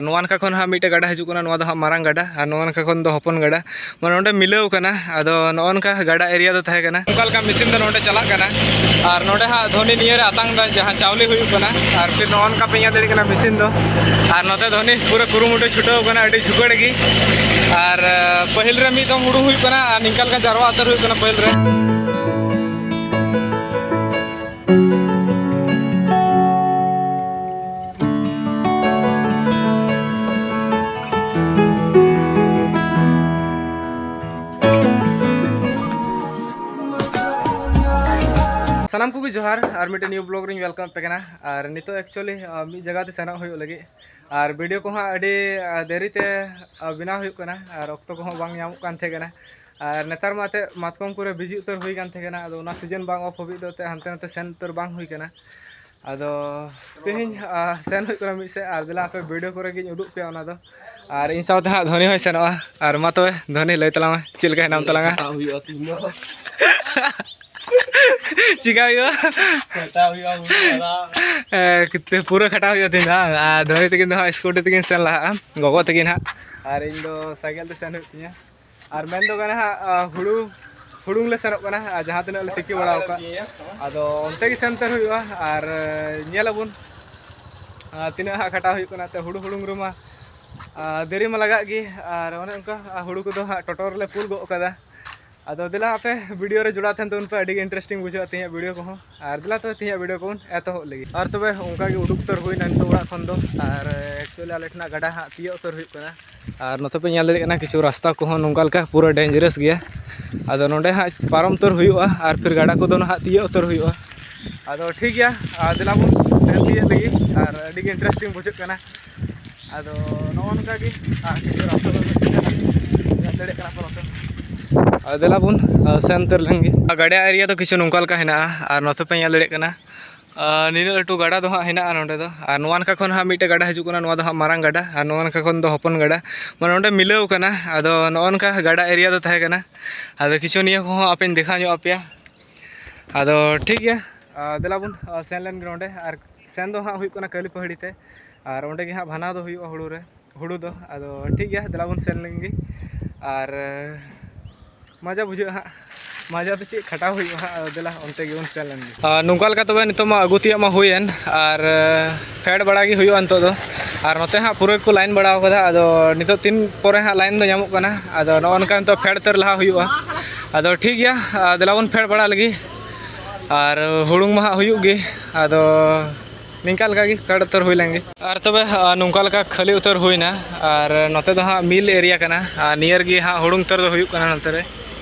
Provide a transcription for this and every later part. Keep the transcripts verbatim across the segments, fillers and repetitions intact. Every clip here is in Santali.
ᱱᱚᱣᱟ ᱱᱟᱠᱷᱟ ᱠᱷᱚᱱ ᱦᱟᱸᱜ ᱢᱤᱫᱴᱮᱡ ᱜᱟᱰᱟ ᱦᱤᱡᱩᱜ ᱠᱟᱱᱟ, ᱱᱚᱣᱟ ᱫᱚ ᱦᱟᱸᱜ ᱢᱟᱨᱟᱝ ᱜᱟᱰᱟ, ᱟᱨ ᱱᱚᱣᱟ ᱱᱟᱠᱷᱟ ᱠᱷᱚᱱ ᱫᱚ ᱦᱚᱯᱚᱱ ᱜᱟᱰᱟ᱾ ᱢᱟᱱᱮ ᱱᱚᱸᱰᱮ ᱢᱤᱞᱟᱹᱣ ᱠᱟᱱᱟ᱾ ᱟᱫᱚ ᱱᱚᱜᱼᱚ ᱱᱚᱝᱠᱟ ᱜᱟᱰᱟ area ᱫᱚ ᱛᱟᱦᱮᱸ ᱠᱟᱱᱟ᱾ ᱚᱱᱠᱟ ᱞᱮᱠᱟ ᱢᱮᱥᱤᱱ ᱫᱚ ᱱᱚᱸᱰᱮ ᱪᱟᱞᱟᱜ ᱠᱟᱱᱟ᱾ ᱟᱨ ᱱᱚᱸᱰᱮ ᱦᱟᱸᱜ ᱫᱷᱚᱱᱤ ᱱᱤᱭᱟᱹ ᱨᱮ ᱟᱛᱟᱝ ᱫᱟᱭ, ᱡᱟᱦᱟᱸ ᱪᱟᱣᱞᱮ ᱦᱩᱭᱩᱜ ᱠᱟᱱᱟ᱾ ᱟᱨ ᱯᱷᱤᱨ ᱱᱚᱜᱼᱚ ᱱᱚᱝᱠᱟ ᱯᱮ ᱧᱮᱞ ᱫᱟᱲᱮᱭᱟᱜ ᱠᱟᱱᱟ ᱢᱮᱥᱤᱱ ᱫᱚ᱾ ᱟᱨ ᱱᱚᱛᱮ ᱫᱷᱚᱱᱤ ᱯᱩᱨᱟᱹ ᱠᱩᱨᱩᱢᱩᱴᱩ ᱪᱷᱩᱴᱟᱹᱣ ᱠᱟᱱᱟ, ᱟᱹᱰᱤ ᱡᱷᱩᱠᱟᱹᱲ ᱜᱮ᱾ ᱟᱨ, ᱟᱸ, ᱯᱟᱹᱦᱤᱞ ᱨᱮ ᱢᱤᱫ ᱫᱚᱢ ᱦᱩᱲᱩ ᱦᱩᱭᱩᱜ ᱠᱟᱱᱟ, ᱟᱨ ᱱᱤᱝᱠᱟ ᱞᱮᱠᱟ ᱡᱟᱨᱣᱟ ᱩᱛᱟᱹᱨ ᱦᱩᱭᱩᱜ ᱠᱟᱱᱟ ᱯᱟᱹᱦᱤᱞ ᱨᱮ᱾ ᱥᱟᱱᱟᱢ ᱠᱚᱜᱮ ᱡᱚᱦᱟᱨ, ᱟᱨ ᱢᱤᱫᱴᱮᱱ new vlog ᱨᱤᱧ welcome ᱟᱯᱮ ᱠᱟᱱᱟ᱾ ᱟᱨ ᱱᱤᱛᱚᱜ actually, ᱟᱸ, ᱢᱤᱫ ᱡᱟᱭᱜᱟ ᱛᱮ ᱥᱮᱱᱚᱜ ᱦᱩᱭᱩᱜ ᱞᱟᱹᱜᱤᱫ, ᱟᱨ video ᱠᱚᱦᱚᱸ ᱟᱹᱰᱤ, ᱟᱸ, ᱫᱮᱨᱤ ᱛᱮ, ᱟᱸ, ᱵᱮᱱᱟᱣ ᱦᱩᱭᱩᱜ ᱠᱟᱱᱟ, ᱟᱨ ᱚᱠᱛᱚ ᱠᱚᱦᱚᱸ ᱵᱟᱝ ᱧᱟᱢᱚᱜ ᱠᱟᱱ ᱛᱟᱦᱮᱸ ᱠᱟᱱᱟ᱾ ᱟᱨ ᱱᱮᱛᱟᱨ ᱢᱟ ᱮᱱᱛᱮᱫ ᱢᱟᱛᱠᱚᱢ ᱠᱚᱨᱮ busy ᱩᱛᱟᱹᱨ ᱦᱩᱭ ᱠᱟᱱ ᱛᱟᱦᱮᱸ ᱠᱟᱱᱟ, ᱟᱫᱚ ᱚᱱᱟ season ᱵᱟᱝ off ᱦᱟᱹᱵᱤᱡ ᱫᱚ ᱮᱱᱛᱮᱫ ᱦᱟᱱᱛᱮ ᱱᱟᱛᱮ ᱥᱮᱱ ᱩᱛᱟᱹᱨ ᱵᱟᱝ ᱦᱩᱭ ᱠᱟᱱᱟ᱾ ᱟᱫᱚ ᱛᱮᱦᱮᱧ, ᱟᱸ, ᱥᱮᱱ ᱦᱩᱭᱩᱜ ᱠᱟᱱᱟ ᱢᱤᱫ ᱥᱮᱫ, ᱟᱨ ᱫᱮᱞᱟ ᱟᱯᱮ video ᱠᱚᱨᱮ ᱜᱤᱧ ᱩᱫᱩᱜ ᱯᱮᱭᱟ ᱚᱱᱟ ᱫᱚ᱾ ᱟᱨ ᱤᱧ ᱥᱟᱶᱛᱮ ᱦᱟᱸᱜ ᱫᱷᱚᱱᱤ ᱦᱚᱸᱭ ᱥᱮᱱᱚᱜᱼᱟ᱾ ᱟᱨ ᱢᱟ ᱛᱚᱵᱮ ᱫᱷᱚᱱᱤ, ᱞᱟᱹᱭ ᱛᱟᱞᱟᱝ ᱢᱮ, ᱪᱮᱫ ᱞᱮᱠᱟ ᱦᱮᱱᱟᱢ ᱛᱟᱞᱟᱝᱟ? ᱠᱷᱟᱴᱟᱜ ᱦᱩᱭᱩᱜᱼᱟ ᱛᱤᱦᱤᱧ ᱫᱚ᱾ ᱪᱤᱠᱟ ᱦᱩᱭᱩᱜᱼᱟ? ᱠᱷᱟᱴᱟᱜ ᱦᱩᱭᱩᱜᱼᱟ, ᱦᱩᱲᱩ ᱦᱟᱨᱟ᱾ ᱮ, ᱠᱤᱛᱟᱹ ᱯᱩᱨᱟᱹ ᱠᱷᱟᱴᱟᱜ ᱦᱩᱭᱩᱜᱼᱟ ᱛᱤᱦᱤᱧ ᱫᱚ, ᱵᱟᱝ? ᱟᱨ ᱫᱷᱚᱱᱤ ᱛᱟᱹᱠᱤᱱ ᱫᱚ ᱦᱟᱸᱜ scooty ᱛᱮᱠᱤᱱ ᱥᱮᱱ ᱞᱟᱦᱟᱜᱼᱟ, ᱜᱚᱜᱚ ᱛᱟᱹᱠᱤᱱ ᱦᱟᱸᱜ, ᱟᱨ ᱤᱧ ᱫᱚ ᱥᱟᱭᱠᱮᱞ ᱛᱮ ᱥᱮᱱ ᱦᱩᱭᱩᱜ ᱛᱤᱧᱟᱹ᱾ ᱟᱨ ᱢᱮᱱ ᱫᱚ ᱠᱟᱱᱟ ᱦᱟᱸᱜ, ᱟ, ᱦᱩᱲᱩ ᱦᱩᱲᱩᱝ ᱞᱮ ᱥᱮᱱᱚᱜ ᱠᱟᱱᱟ, ᱟᱨ ᱡᱟᱦᱟᱸ ᱛᱤᱱᱟᱹᱜ ᱞᱮ ᱛᱤᱠᱤ ᱵᱟᱲᱟ ᱟᱠᱟᱫ, ᱟᱫᱚ ᱚᱱᱛᱮ ᱜᱮ ᱥᱮᱱ ᱩᱛᱟᱹᱨ ᱦᱩᱭᱩᱜᱼᱟ᱾ ᱟᱨ, ᱮ, ᱧᱮᱞ ᱟᱵᱚᱱ, ᱟ, ᱛᱤᱱᱟᱹᱜ ᱦᱟᱸᱜ ᱠᱷᱟᱴᱟᱣ ᱦᱩᱭᱩᱜ ᱠᱟᱱᱟ᱾ ᱛᱚ ᱦᱩᱲᱩ ᱦᱩᱲᱩᱝ ᱨᱮᱢᱟ, ᱟ, ᱫᱮᱨᱤ ᱢᱟ ᱞᱟᱜᱟᱜ ᱜᱮ, ᱟᱨ ᱚᱱᱮ ᱚᱱᱠᱟ, ᱟ, ᱦᱩᱲᱩ ᱠᱚᱫᱚ ᱦᱟᱸᱜ ᱴᱚᱴᱚᱨ ᱨᱮᱞᱮ ᱯᱩᱞ ᱜᱚᱫ ᱠᱟᱫᱟ᱾ ᱟᱫᱚ ᱫᱮᱞᱟ ᱟᱯᱮ video ᱨᱮ ᱡᱚᱲᱟᱣ ᱛᱟᱦᱮᱱ ᱛᱟᱵᱚᱱ ᱯᱮ, ᱟᱹᱰᱤ ᱜᱮ interesting ᱵᱩᱡᱷᱟᱹᱜᱼᱟ ᱛᱮᱦᱮᱧᱟᱜ video ᱠᱚᱦᱚᱸ᱾ ᱟᱨ ᱫᱮᱞᱟ ᱛᱚᱵᱮ ᱛᱮᱦᱮᱧᱟᱜ video ᱠᱚᱵᱚᱱ ᱮᱛᱚᱦᱚᱵ ᱞᱮᱜᱮ᱾ ᱟᱨ ᱛᱚᱵᱮ ᱚᱱᱠᱟ ᱜᱮ ᱩᱰᱩᱠ ᱩᱛᱟᱹᱨ ᱦᱩᱭᱱᱟ ᱱᱤᱛᱚᱜ ᱚᱲᱟᱜ ᱠᱷᱚᱱ ᱫᱚ᱾ ᱟᱨ actually ᱟᱞᱮ ᱴᱷᱮᱱᱟᱜ ᱜᱟᱰᱟ ᱦᱟᱸᱜ ᱛᱤᱭᱳᱜ ᱩᱛᱟᱹᱨ ᱦᱩᱭᱩᱜ ᱠᱟᱱᱟ᱾ ᱟᱨ ᱱᱚᱛᱮ ᱯᱮ ᱧᱮᱞ ᱫᱟᱲᱮᱭᱟᱜ ᱠᱟᱱᱟ ᱠᱤᱪᱷᱩ ᱨᱟᱥᱛᱟ ᱠᱚᱦᱚᱸ ᱱᱚᱝᱠᱟ ᱞᱮᱠᱟ ᱯᱩᱨᱟᱹ dangerous ᱜᱮᱭᱟ᱾ ᱟᱫᱚ ᱱᱚᱸᱰᱮ ᱦᱟᱸᱜ ᱯᱟᱨᱚᱢ ᱩᱛᱟᱹᱨ ᱦᱩᱭᱩᱜᱼᱟ, ᱟᱨ ᱯᱷᱤᱨ ᱜᱟᱰᱟ ᱠᱚᱫᱚ ᱱᱟᱦᱟᱜ ᱛᱤᱭᱳᱜ ᱩᱛᱟᱹᱨ ᱦᱩᱭᱩᱜᱼᱟ᱾ ᱟᱫᱚ ᱴᱷᱤᱠ ᱜᱮᱭᱟ, ᱟᱨ ᱫᱮᱞᱟ ᱵᱚᱱ ᱥᱮᱱ ᱛᱤᱭᱳᱜ ᱞᱮᱜᱮ, ᱟᱨ ᱟᱹᱰᱤ ᱜᱮ interesting ᱵᱩᱡᱷᱟᱹᱜ ᱠᱟᱱᱟ᱾ ᱟᱫᱚ ᱱᱚᱜᱼᱚ ᱱᱚᱝᱠᱟ ᱜᱮ, ᱟᱨ ᱠᱤᱪᱷᱩ ᱨᱟᱥᱛᱟ ᱫᱚ ᱧᱮᱞ ᱫᱟᱲᱮᱭᱟᱜ ᱠᱟᱱᱟ ᱯᱮ ᱱᱚᱛᱮ᱾ ᱟᱨ ᱫᱮᱞᱟ ᱵᱚᱱ, ᱟᱨ ᱥᱮᱱ ᱩᱛᱟᱹᱨ ᱞᱮᱱ ᱜᱮ᱾ ᱟᱨ ᱜᱟᱰᱟ area ᱫᱚ ᱠᱤᱪᱷᱩ ᱱᱚᱝᱠᱟ ᱞᱮᱠᱟ ᱦᱮᱱᱟᱜᱼᱟ, ᱟᱨ ᱱᱚᱛᱮ ᱯᱮ ᱧᱮᱞ ᱫᱟᱲᱮᱭᱟᱜ ᱠᱟᱱᱟ, ᱟᱨ ᱱᱤᱱᱟᱹᱜ ᱞᱟᱹᱴᱩ ᱜᱟᱰᱟ ᱫᱚ ᱦᱟᱸᱜ ᱦᱮᱱᱟᱜᱼᱟ ᱱᱚᱸᱰᱮ ᱫᱚ᱾ ᱟᱨ ᱱᱚᱣᱟ ᱱᱟᱠᱷᱟ ᱠᱷᱚᱱ ᱦᱟᱸᱜ ᱢᱤᱫᱴᱮᱡ ᱜᱟᱰᱟ ᱦᱤᱡᱩᱜ ᱠᱟᱱᱟ, ᱱᱚᱣᱟ ᱫᱚ ᱦᱟᱸᱜ ᱢᱟᱨᱟᱝ ᱜᱟᱰᱟ, ᱟᱨ ᱱᱚᱣᱟ ᱱᱟᱠᱷᱟ ᱠᱷᱚᱱ ᱫᱚ ᱦᱚᱯᱚᱱ ᱜᱟᱰᱟ᱾ ᱢᱟᱱᱮ ᱱᱚᱸᱰᱮ ᱢᱤᱞᱟᱹᱣ ᱠᱟᱱᱟ᱾ ᱟᱫᱚ ᱱᱚᱜᱼᱚ ᱱᱚᱝᱠᱟ ᱜᱟᱰᱟ area ᱫᱚ ᱛᱟᱦᱮᱸ ᱠᱟᱱᱟ᱾ ᱟᱫᱚ ᱠᱤᱪᱷᱩ ᱱᱤᱭᱟᱹ ᱠᱚᱦᱚᱸ ᱟᱯᱮᱧ ᱫᱮᱠᱷᱟᱣ ᱧᱚᱜ ᱟᱯᱮᱭᱟ᱾ ᱟᱫᱚ ᱴᱷᱤᱠ ᱜᱮᱭᱟ, ᱟᱨ ᱫᱮᱞᱟ ᱵᱚᱱ, ᱟᱨ ᱥᱮᱱ ᱞᱮᱱ ᱜᱮ ᱱᱚᱸᱰᱮ᱾ ᱟᱨ ᱥᱮᱱ ᱫᱚ ᱦᱟᱸᱜ ᱦᱩᱭᱩᱜ ᱠᱟᱱᱟ ᱠᱟᱹᱞᱤᱯᱟᱹᱦᱟᱹᱲᱤ ᱛᱮ᱾ ᱟᱨ ᱚᱸᱰᱮ ᱜᱮ ᱦᱟᱸᱜ ᱵᱷᱟᱱᱟᱣ ᱫᱚ ᱦᱩᱭᱩᱜᱼᱟ ᱦᱩᱲᱩ ᱨᱮ, ᱦᱩᱲᱩ ᱫᱚ᱾ ᱟᱫᱚ ᱴᱷᱤᱠ ᱜᱮᱭᱟ, ᱫᱮᱞᱟ ᱵᱚᱱ ᱥᱮᱱ ᱞᱮᱱ ᱜᱮ᱾ ᱟᱨ ᱢᱟᱡᱟ ᱵᱩᱡᱷᱟᱹᱜᱼᱟ ᱦᱟᱸᱜ, ᱢᱟᱡᱟ ᱫᱚ ᱪᱮᱫ ᱠᱷᱟᱴᱟᱣ ᱦᱩᱭᱩᱜᱼᱟ ᱦᱟᱸᱜ᱾ ᱟᱫᱚ ᱫᱮᱞᱟ ᱚᱱᱛᱮ ᱜᱮᱵᱚᱱ ᱥᱮᱱ ᱞᱮᱱ ᱜᱮ᱾ ᱟᱨ ᱱᱚᱝᱠᱟ ᱞᱮᱠᱟ ᱛᱚᱵᱮ ᱱᱤᱛᱚᱜ ᱢᱟ ᱟᱹᱜᱩ ᱛᱮᱭᱟᱜ ᱢᱟ ᱦᱩᱭᱮᱱ, ᱟᱨ ᱯᱷᱮᱰ ᱵᱟᱲᱟ ᱜᱮ ᱦᱩᱭᱩᱜᱼᱟ ᱱᱤᱛᱚᱜ ᱫᱚ᱾ ᱟᱨ ᱱᱚᱛᱮ ᱦᱟᱸᱜ ᱯᱩᱨᱟᱹ ᱠᱚ ᱞᱟᱭᱤᱱ ᱵᱟᱲᱟᱣ ᱠᱟᱫᱟ᱾ ᱟᱫᱚ ᱱᱤᱛᱚᱜ ᱛᱤᱱ ᱯᱚᱨᱮ ᱦᱟᱸᱜ ᱞᱟᱭᱤᱱ ᱫᱚ ᱧᱟᱢᱚᱜ ᱠᱟᱱᱟ᱾ ᱟᱫᱚ ᱱᱚᱜᱼᱚ ᱱᱚᱝᱠᱟ ᱱᱤᱛᱚᱜ ᱯᱷᱮᱰ ᱩᱛᱟᱹᱨ ᱞᱟᱦᱟ ᱦᱩᱭᱩᱜᱼᱟ᱾ ᱟᱫᱚ ᱴᱷᱤᱠ ᱜᱮᱭᱟ, ᱟᱨ ᱫᱮᱞᱟ ᱵᱚᱱ ᱯᱷᱮᱰ ᱵᱟᱲᱟᱜ ᱞᱟᱹᱜᱤᱫ᱾ ᱟᱨ ᱦᱩᱲᱩᱝ ᱢᱟ ᱦᱟᱸᱜ ᱦᱩᱭᱩᱜ ᱜᱮ᱾ ᱟᱫᱚ ᱱᱤᱝᱠᱟ ᱞᱮᱠᱟ ᱜᱮ ᱯᱷᱮᱰ ᱩᱛᱟᱹᱨ ᱦᱩᱭ ᱞᱮᱱ ᱜᱮ᱾ ᱟᱨ ᱛᱚᱵᱮ, ᱟᱨ ᱱᱚᱝᱠᱟ ᱞᱮᱠᱟ ᱠᱷᱟᱹᱞᱤ ᱩᱛᱟᱹᱨ ᱦᱩᱭᱱᱟ᱾ ᱟᱨ ᱱᱚᱛᱮ ᱫᱚ ᱦᱟᱸᱜ ᱢᱤᱞ ᱮᱨᱤᱭᱟ ᱠᱟᱱᱟ, ᱟᱨ ᱱᱤᱭᱟᱹ ᱨᱮᱜᱮ ᱦᱟᱸᱜ ᱦᱩᱲᱩᱝ ᱩᱛᱟᱹᱨ ᱫᱚ ᱦᱩᱭᱩᱜ ᱠᱟᱱᱟ ᱱᱚᱛᱮ ᱨᱮ᱾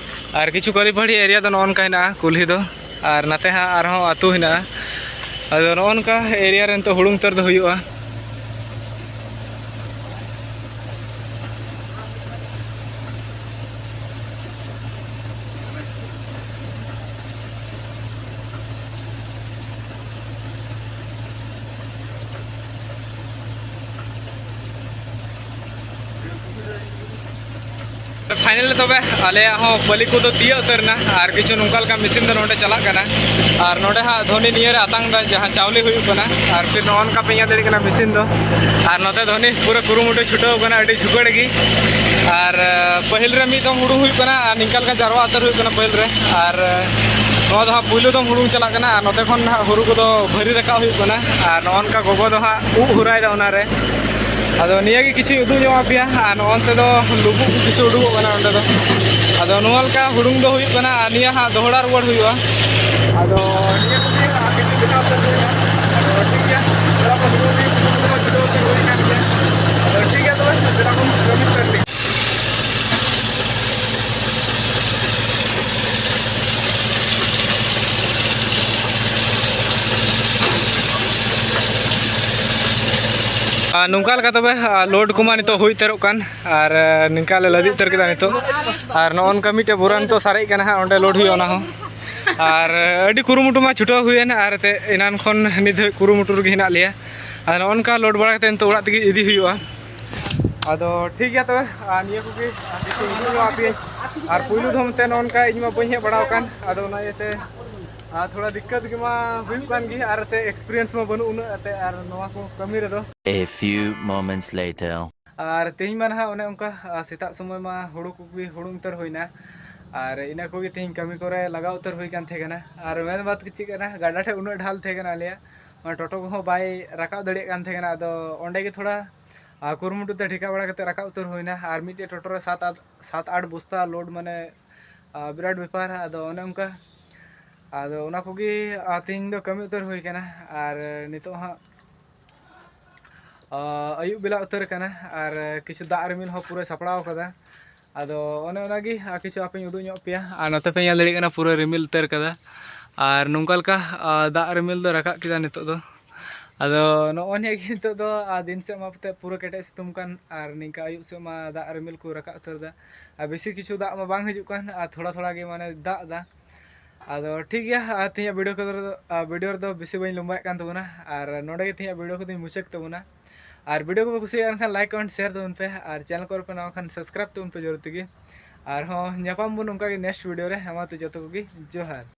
ᱟᱨ ᱠᱤᱪᱷᱩ ᱠᱟᱹᱨᱤ ᱯᱟᱹᱲᱤ ᱮᱨᱤᱭᱟ ᱫᱚ ᱱᱚᱜᱼᱚ ᱱᱚᱝᱠᱟ ᱦᱮᱱᱟᱜᱼᱟ ᱠᱩᱞᱦᱤ ᱫᱚ᱾ ᱟᱨ ᱱᱟᱛᱮ ᱦᱟᱸᱜ ᱟᱨᱦᱚᱸ ᱟᱹᱛᱩ ᱦᱮᱱᱟᱜᱼᱟ᱾ ᱟᱫᱚ ᱱᱚᱜᱼᱚ ᱱᱚᱝᱠᱟ ᱮᱨᱤᱭᱟ ᱨᱮ ᱱᱤᱛᱚᱜ ᱦᱩᱲᱩᱝ ᱩᱛᱟᱹᱨ ᱫᱚ ᱦᱩᱭᱩᱜᱼᱟ᱾ ᱯᱷᱟᱭᱱᱟᱞ ᱛᱚᱵᱮ ᱟᱞᱮᱭᱟᱜ ᱦᱚᱸ ᱯᱟᱹᱞᱤ ᱠᱚᱫᱚ ᱛᱤᱭᱟᱹᱜ ᱩᱛᱟᱹᱨ ᱮᱱᱟ᱾ ᱟᱨ ᱠᱤᱪᱷᱩ ᱱᱚᱝᱠᱟ ᱞᱮᱠᱟ ᱢᱮᱥᱤᱱ ᱫᱚ ᱱᱚᱰᱮ ᱪᱟᱞᱟᱜ ᱠᱟᱱᱟ᱾ ᱟᱨ ᱱᱚᱰᱮ ᱦᱟᱸᱜ ᱫᱷᱚᱱᱤ ᱱᱤᱭᱟᱹᱨᱮ ᱟᱛᱟᱝ ᱫᱟ, ᱡᱟᱦᱟᱸ ᱪᱟᱣᱞᱮ ᱦᱩᱭᱩᱜ ᱠᱟᱱᱟ᱾ ᱟᱨ ᱯᱷᱤᱨ ᱱᱚᱜᱼᱚ ᱱᱚᱝᱠᱟ ᱯᱮ ᱧᱮᱞ ᱫᱟᱲᱮᱭᱟᱜ ᱠᱟᱱᱟ ᱢᱮᱥᱤᱱ ᱫᱚ᱾ ᱟᱨ ᱱᱚᱛᱮ ᱫᱷᱚᱱᱤ ᱯᱩᱨᱟᱹ ᱠᱩᱨᱩᱢᱩᱴᱩ ᱪᱷᱩᱴᱟᱹᱣ ᱠᱟᱱᱟ, ᱟᱹᱰᱤ ᱡᱷᱩᱠᱟᱹᱲ ᱜᱮ᱾ ᱟᱨ ᱯᱟᱹᱦᱤᱞ ᱨᱮ ᱢᱤᱫ ᱫᱚᱢ ᱦᱩᱲᱩᱝ ᱦᱩᱭᱩᱜ ᱠᱟᱱᱟ, ᱟᱨ ᱱᱤᱝᱠᱟ ᱞᱮᱠᱟ ᱡᱟᱨᱣᱟ ᱩᱛᱟᱹᱨ ᱦᱩᱭᱩᱜ ᱠᱟᱱᱟ ᱯᱟᱹᱦᱤᱞ ᱨᱮ᱾ ᱟᱨ ᱱᱚᱣᱟ ᱫᱚ ᱦᱟᱸᱜ ᱯᱩᱭᱞᱩ ᱫᱚᱢ ᱦᱩᱲᱩᱝ ᱪᱟᱞᱟᱜ ᱠᱟᱱᱟ᱾ ᱟᱨ ᱱᱚᱛᱮ ᱠᱷᱚᱱ ᱦᱟᱸᱜ ᱦᱩᱲᱩ ᱠᱚᱫᱚ ᱵᱷᱟᱹᱨᱤ ᱨᱟᱠᱟᱵ ᱦᱩᱭᱩᱜ ᱠᱟᱱᱟ᱾ ᱟᱨ ᱱᱚᱜᱼᱚ ᱱᱚᱝᱠᱟ ᱜᱚᱜᱚ ᱫᱚ ᱦᱟᱸᱜ ᱩᱵ ᱦᱩᱨᱟᱭ ᱫᱟ ᱚᱱᱟᱨᱮ᱾ ᱟᱫᱚ ᱱᱤᱭᱟᱹ ᱜᱮ ᱠᱤᱪᱷᱩᱧ ᱩᱫᱩᱜ ᱧᱚᱜ ᱟᱯᱮᱭᱟ᱾ ᱟᱨ ᱱᱚᱜᱼᱚ ᱱᱚᱱᱛᱮ ᱫᱚ ᱞᱩᱵᱩᱜ ᱠᱚ ᱠᱤᱪᱷᱩ ᱩᱰᱩᱠᱚᱜ ᱠᱟᱱᱟ ᱚᱸᱰᱮ ᱫᱚ᱾ ᱟᱫᱚ ᱱᱚᱣᱟ ᱞᱮᱠᱟ ᱦᱩᱲᱩᱝ ᱫᱚ ᱦᱩᱭᱩᱜ ᱠᱟᱱᱟ, ᱟᱨ ᱱᱤᱭᱟᱹ ᱦᱟᱸᱜ ᱫᱚᱦᱲᱟ ᱨᱩᱣᱟᱹᱲ ᱦᱩᱭᱩᱜᱼᱟ᱾ ᱟᱫᱚ ᱱᱤᱭᱟᱹ ᱠᱚᱜᱮ ᱟᱨ ᱠᱤᱪᱷᱩ ᱵᱮᱱᱟᱣ ᱩᱛᱟᱹᱨ ᱦᱩᱭᱱᱟ᱾ ᱟᱫᱚ ᱴᱷᱤᱠ ᱜᱮᱭᱟ, ᱛᱷᱚᱲᱟ ᱵᱚᱱ ᱦᱩᱲᱩᱝ ᱞᱮᱜᱮ, ᱦᱩᱲᱩᱝ ᱠᱚᱫᱚ ᱪᱷᱩᱴᱟᱹᱣ ᱩᱛᱟᱹᱨ ᱦᱩᱭ ᱠᱟᱱ ᱜᱮᱭᱟ᱾ ᱟᱫᱚ ᱴᱷᱤᱠ ᱜᱮᱭᱟ, ᱛᱚᱵᱮ ᱫᱮᱞᱟ ᱵᱚᱱ ᱠᱟᱹᱢᱤ ᱩᱛᱟᱹᱨ ᱞᱮᱜᱮ᱾ ᱟᱨ ᱱᱚᱝᱠᱟ ᱞᱮᱠᱟ ᱛᱚᱵᱮ, ᱟᱨ ᱞᱳᱰ ᱠᱚᱢᱟ ᱱᱤᱛᱚᱜ ᱦᱩᱭ ᱩᱛᱟᱹᱨᱚᱜ ᱠᱟᱱ, ᱟᱨ, ᱟᱨ ᱱᱤᱝᱠᱟ ᱞᱮ ᱞᱟᱫᱮ ᱩᱛᱟᱹᱨ ᱠᱮᱫᱟ ᱱᱤᱛᱚᱜ᱾ ᱟᱨ ᱱᱚᱜᱼᱚ ᱱᱚᱝᱠᱟ ᱢᱤᱫᱴᱮᱡ ᱵᱳᱨᱟ ᱱᱤᱛᱚᱜ ᱥᱟᱨᱮᱡ ᱠᱟᱱᱟ ᱦᱟᱸᱜ, ᱚᱸᱰᱮ ᱞᱳᱰ ᱦᱩᱭᱩᱜᱼᱟ ᱚᱱᱟ ᱦᱚᱸ᱾ ᱟᱨ, ᱟᱹᱰᱤ ᱠᱩᱨᱩᱢᱩᱴᱩ ᱢᱟ ᱪᱷᱩᱴᱟᱹᱣ ᱦᱩᱭᱮᱱ, ᱟᱨ ᱮᱱᱛᱮᱫ ᱮᱱᱟᱱ ᱠᱷᱚᱱ ᱱᱤᱛ ᱫᱷᱟᱹᱵᱤᱡ ᱠᱩᱨᱩᱢᱩᱴᱩ ᱨᱮᱜᱮ ᱦᱮᱱᱟᱜ ᱞᱮᱭᱟ᱾ ᱟᱨ ᱱᱚᱜᱼᱚ ᱱᱚᱝᱠᱟ ᱞᱳᱰ ᱵᱟᱲᱟ ᱠᱟᱛᱮᱫ ᱱᱤᱛᱚᱜ ᱚᱲᱟᱜ ᱛᱮᱜᱮ ᱤᱫᱤ ᱦᱩᱭᱩᱜᱼᱟ᱾ ᱟᱫᱚ ᱴᱷᱤᱠ ᱜᱮᱭᱟ ᱛᱚᱵᱮ, ᱟᱨ ᱱᱤᱭᱟᱹ ᱠᱚᱜᱮ, ᱟᱨ ᱠᱤᱪᱷᱩ ᱩᱫᱩᱜ ᱧᱚᱜ ᱟᱯᱮᱭᱟᱹᱧ᱾ ᱟᱨ ᱯᱩᱭᱞᱩ ᱫᱷᱚᱢ ᱛᱮ ᱱᱚᱜᱼᱚ ᱱᱚᱝᱠᱟ ᱤᱧ ᱢᱟ ᱵᱟᱹᱧ ᱦᱮᱡ ᱵᱟᱲᱟ ᱟᱠᱟᱱ, ᱟᱫᱚ ᱚᱱᱟ ᱤᱭᱟᱹᱛᱮ ᱟᱨ ᱛᱷᱚᱲᱟ ᱫᱤᱠᱠᱟᱛ ᱜᱮ ᱢᱟ ᱦᱩᱭᱩᱜ ᱠᱟᱱ ᱜᱮ, ᱟᱨ ᱮᱱᱛᱮ experience ᱢᱟ ᱵᱟᱹᱱᱩᱜ ᱩᱱᱟᱹᱜ ᱮᱱᱛᱮ, ᱟᱨ ᱱᱚᱣᱟ ᱠᱚ ᱠᱟᱹᱢᱤ ᱨᱮᱫᱚ᱾ A few moments later. ᱟᱨ ᱛᱮᱦᱮᱧ ᱢᱟ ᱱᱟᱦᱟᱜ ᱚᱱᱮ ᱚᱱᱠᱟ, ᱟᱨ ᱥᱮᱛᱟᱜ ᱥᱚᱢᱚᱭ ᱢᱟ ᱦᱩᱲᱩ ᱠᱚᱜᱮ ᱦᱩᱲᱩᱝ ᱩᱛᱟᱹᱨ ᱦᱩᱭᱱᱟ, ᱟᱨ ᱤᱱᱟᱹ ᱠᱚᱜᱮ ᱛᱮᱦᱮᱧ ᱠᱟᱹᱢᱤ ᱠᱚᱨᱮ ᱞᱟᱜᱟᱣ ᱩᱛᱟᱹᱨ ᱦᱩᱭ ᱠᱟᱱ ᱛᱟᱦᱮᱸ ᱠᱟᱱᱟ᱾ ᱟᱨ ᱢᱮᱱ ᱵᱟᱫ ᱪᱮᱫ ᱠᱟᱱᱟ, ᱜᱟᱰᱟ ᱴᱷᱮᱡ ᱩᱱᱟᱹᱜ ᱰᱷᱟᱞ ᱛᱟᱦᱮᱸ ᱠᱟᱱᱟ ᱟᱞᱮᱭᱟᱜ, ᱚᱱᱟ ᱴᱳᱴᱳ ᱠᱚᱦᱚᱸ ᱵᱟᱭ ᱨᱟᱠᱟᱵ ᱫᱟᱲᱮᱭᱟᱜ ᱠᱟᱱ ᱛᱟᱦᱮᱸ ᱠᱟᱱᱟ᱾ ᱟᱫᱚ ᱚᱸᱰᱮ ᱜᱮ ᱛᱷᱚᱲᱟ, ᱟᱨ ᱠᱩᱨᱩᱢᱩᱴᱩ ᱛᱮ ᱴᱷᱮᱠᱟ ᱵᱟᱲᱟ ᱠᱟᱛᱮ ᱨᱟᱠᱟᱵ ᱩᱛᱟᱹᱨ ᱦᱩᱭᱱᱟ᱾ ᱟᱨ ᱢᱤᱫᱴᱮᱡ ᱴᱳᱴᱳ ᱨᱮ ᱥᱟᱛ ᱟᱴ, ᱥᱟᱛ ᱟᱴ ᱵᱚᱥᱛᱟ load, ᱢᱟᱱᱮ, ᱟᱨ ᱵᱤᱨᱟᱴ ᱵᱮᱯᱟᱨ᱾ ᱟᱫᱚ ᱚᱱᱮ ᱚᱱᱠᱟ, ᱟᱫᱚ ᱚᱱᱟ ᱠᱚᱜᱮ, ᱟᱨ ᱛᱮᱦᱮᱧ ᱫᱚ ᱠᱟᱹᱢᱤ ᱩᱛᱟᱹᱨ ᱦᱩᱭ ᱠᱟᱱᱟ᱾ ᱟᱨ ᱱᱤᱛᱚᱜ ᱦᱟᱸᱜ, ᱟᱨ ᱟᱹᱭᱩᱵ ᱵᱮᱞᱟ ᱩᱛᱟᱹᱨ ᱠᱟᱱᱟ, ᱟᱨ ᱠᱤᱪᱷᱩ ᱫᱟᱜ ᱨᱤᱢᱤᱞ ᱦᱚᱸ ᱯᱩᱨᱟᱹ ᱥᱟᱯᱲᱟᱣ ᱠᱟᱫᱟ᱾ ᱟᱫᱚ ᱚᱱᱮ ᱚᱱᱟᱜᱮ, ᱟᱨ ᱠᱤᱪᱷᱩ ᱟᱯᱮᱧ ᱩᱫᱩᱜ ᱧᱚᱜ ᱯᱮᱭᱟ᱾ ᱟᱨ ᱱᱚᱛᱮ ᱯᱮ ᱧᱮᱞ ᱫᱟᱲᱮᱭᱟᱜ ᱠᱟᱱᱟ, ᱯᱩᱨᱟᱹ ᱨᱤᱢᱤᱞ ᱩᱛᱟᱹᱨ ᱠᱟᱫᱟ᱾ ᱟᱨ ᱱᱚᱝᱠᱟ ᱞᱮᱠᱟ, ᱟᱨ ᱫᱟᱜ ᱨᱤᱢᱤᱞ ᱫᱚ ᱨᱟᱠᱟᱵ ᱠᱮᱫᱟ ᱱᱤᱛᱚᱜ ᱫᱚ᱾ ᱟᱫᱚ ᱱᱚᱜᱼᱚ ᱱᱤᱭᱟᱹ ᱜᱮ ᱱᱤᱛᱚᱜ ᱫᱚ, ᱟᱨ ᱫᱤᱱ ᱥᱮᱫ ᱢᱟ ᱯᱟᱛᱮ ᱯᱩᱨᱟᱹ ᱠᱮᱴᱮᱡ ᱥᱤᱛᱩᱝ ᱠᱟᱱ, ᱟᱨ ᱱᱤᱝᱠᱟ ᱟᱹᱭᱩᱵ ᱥᱮᱫ ᱢᱟ ᱫᱟᱜ ᱨᱤᱢᱤᱞ ᱠᱚ ᱨᱟᱠᱟᱵ ᱩᱛᱟᱹᱨ ᱫᱟ᱾ ᱟᱨ ᱵᱮᱥᱤ ᱠᱤᱪᱷᱩ ᱫᱟᱜ ᱢᱟ ᱵᱟᱝ ᱦᱤᱡᱩᱜ ᱠᱟᱱ, ᱟᱨ ᱛᱷᱚᱲᱟ ᱛᱷᱚᱲᱟ ᱜᱮ ᱢᱟᱱᱮ ᱫᱟᱜ ᱫᱟ᱾ ᱟᱫᱚ ᱴᱷᱤᱠ ᱜᱮᱭᱟ, ᱟᱨ ᱛᱮᱦᱮᱧᱟᱜ video ᱠᱚᱫᱚ, ᱟᱨ video ᱨᱮᱫᱚ ᱵᱮᱥᱤ ᱵᱟᱹᱧ ᱞᱚᱢᱵᱟᱭᱮᱫ ᱠᱟᱱ ᱛᱟᱵᱚᱱᱟ, ᱟᱨ ᱱᱚᱰᱮ ᱜᱮ ᱛᱮᱦᱮᱧᱟᱜ video ᱠᱚᱫᱚᱧ ᱢᱩᱪᱟᱹᱫ ᱛᱟᱵᱚᱱᱟ᱾ ᱟᱨ video ᱠᱚ ᱠᱩᱥᱤᱭᱟᱜ ᱠᱷᱟᱱ like, comment, share ᱛᱟᱵᱚᱱ ᱯᱮ, ᱟᱨ channel ᱠᱚᱨᱮ ᱯᱮ ᱱᱟᱣᱟ ᱠᱷᱟᱱ subscribe ᱛᱟᱵᱚᱱ ᱯᱮ ᱡᱚᱨᱩᱨ ᱛᱮᱜᱮ᱾ ᱟᱨᱦᱚᱸ ᱧᱟᱯᱟᱢ ᱵᱚᱱ ᱚᱱᱠᱟ ᱜᱮ next video ᱨᱮ᱾ ᱦᱮᱸ ᱢᱟ ᱛᱚ ᱡᱚᱛᱚ ᱠᱚᱜᱮ ᱡᱚᱦᱟᱨ᱾